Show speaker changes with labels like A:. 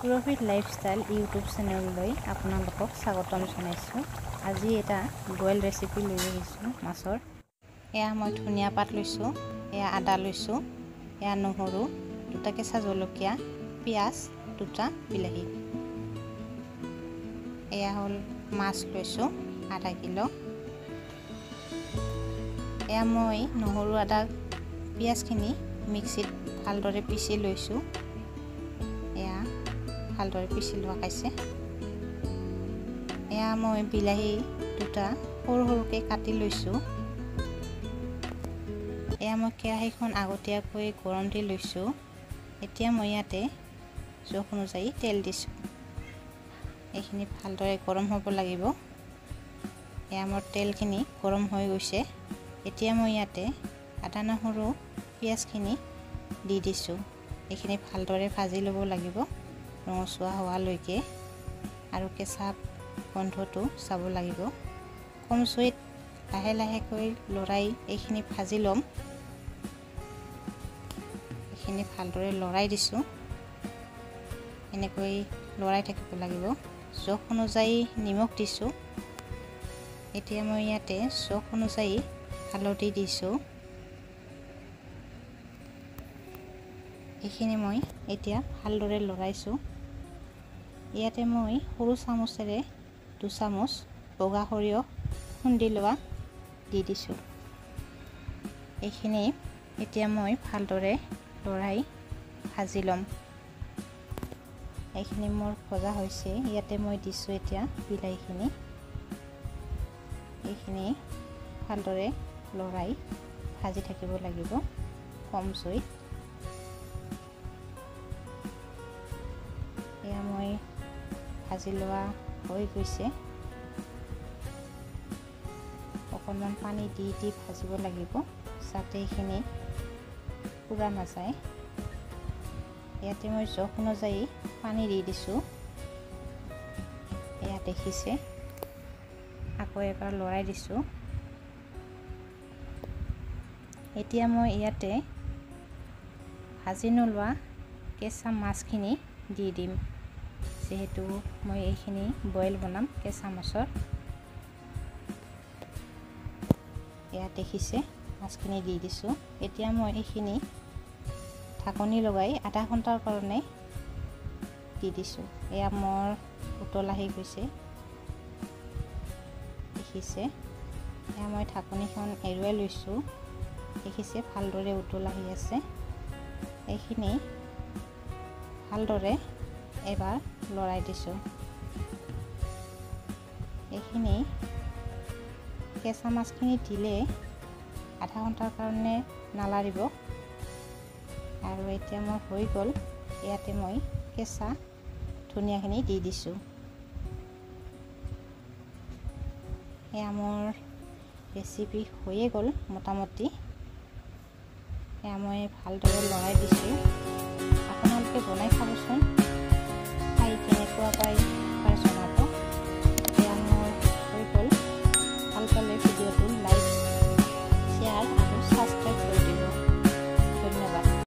A: সুৰভিত lifestyle YouTube চেনেললৈ আপোনালোকক স্বাগতম জনাইছোঁ। আজি এটা বইল ৰেচিপি লৈ আহিছোঁ মাছৰ। এয়া মই ধনিয়া পাত লৈছোঁ, এয়া আদা লৈছোঁ, এয়া নহৰু, দুটা কেঁচা জলকীয়া, পিঁয়াজ, দুটা বিলাহী। এয়া হ'ল মাছ লৈছোঁ আধা কিলো। এয়া মই নহৰু আদা পিঁয়াজখিনি মিক্সিত ভালদৰে পিচি লৈছোঁ। এয়া ভালদৰে পিচি লোৱা খাইছে। এয়া মই বিলাহী দুটা সৰু সৰুকৈ কাটি লৈছোঁ। এয়া মই কেৰাহীখন আগতীয়াকৈ গৰম দি লৈছোঁ। এতিয়া মই ইয়াতে জোখ অনুযায়ী তেল দিছোঁ। এইখিনি ভালদৰে গৰম হ'ব লাগিব। এয়া মোৰ তেলখিনি গৰম হৈ গৈছে। এতিয়া মই ইয়াতে আদা নহৰু পিঁয়াজখিনি দি দিছোঁ। এইখিনি ভালদৰে ভাজি ল'ব লাগিব ৰঙচুৱা হোৱালৈকে আৰু কেঁচা গোন্ধটো চাব লাগিব। কম জুইত লাহে লাহেকৈ লৰাই এইখিনি ভাজি ল'ম। এইখিনি ভালদৰে লৰাই দিছোঁ। এনেকৈ লৰাই থাকিব লাগিব। জোখ অনুযায়ী নিমখ দিছোঁ। এতিয়া মই ইয়াতে জোখ অনুযায়ী হালধি দিছোঁ। এইখিনি মই এতিয়া ভালদৰে লৰাইছোঁ। ইয়াতে মই সৰু চামুচেৰে 2 চামুচ বগা সৰিয়হ খুন্দি লোৱা দি দিছোঁ। এইখিনি এতিয়া মই ভালদৰে লৰাই ভাজি ল'ম। এইখিনি মোৰ ভজা হৈছে। ইয়াতে মই দিছোঁ এতিয়া বিলাহীখিনি। এইখিনি ভালদৰে লৰাই ভাজি থাকিব লাগিব কম জুইত। এয়া মই ভাজি লোৱা হৈ গৈছে। অকণমান পানী দি দি ভাজিব লাগিব যাতে এইখিনি পুৰা নাযায়। ইয়াতে মই জোখ অনুযায়ী পানী দি দিছোঁ। এয়া দেখিছে, আকৌ এবাৰ লৰাই দিছোঁ। এতিয়া মই ইয়াতে ভাজি নোলোৱা কেঁচা মাছখিনি দি দিম। যিহেতু মই এইখিনি বইল বনাম কেঁচা মাছৰ। এয়া দেখিছে, মাছখিনি দি দিছোঁ। এতিয়া মই এইখিনি ঢাকনি লগাই আধা ঘণ্টাৰ কাৰণে দি দিছোঁ। এয়া মোৰ উতল আহি গৈছে, দেখিছে। এয়া মই ঢাকনিখন এৰুৱাই লৈছোঁ। দেখিছে, ভালদৰে উতল আহি আছে। এইখিনি ভালদৰে এবাৰ লৰাই দিছোঁ। এইখিনি কেঁচা মাছখিনি দিলে আধা ঘণ্টাৰ কাৰণে নালাৰিব। আৰু এতিয়া মোৰ হৈ গ'ল। ইয়াতে মই কেঁচা ধনিয়াখিনি দি দিছোঁ। এয়া মোৰ ৰেচিপি হৈয়ে গ'ল মোটামুটি। এয়া মই ভালদৰে লৰাই দিছোঁ। আপোনালোকে বনাই খাবচোন।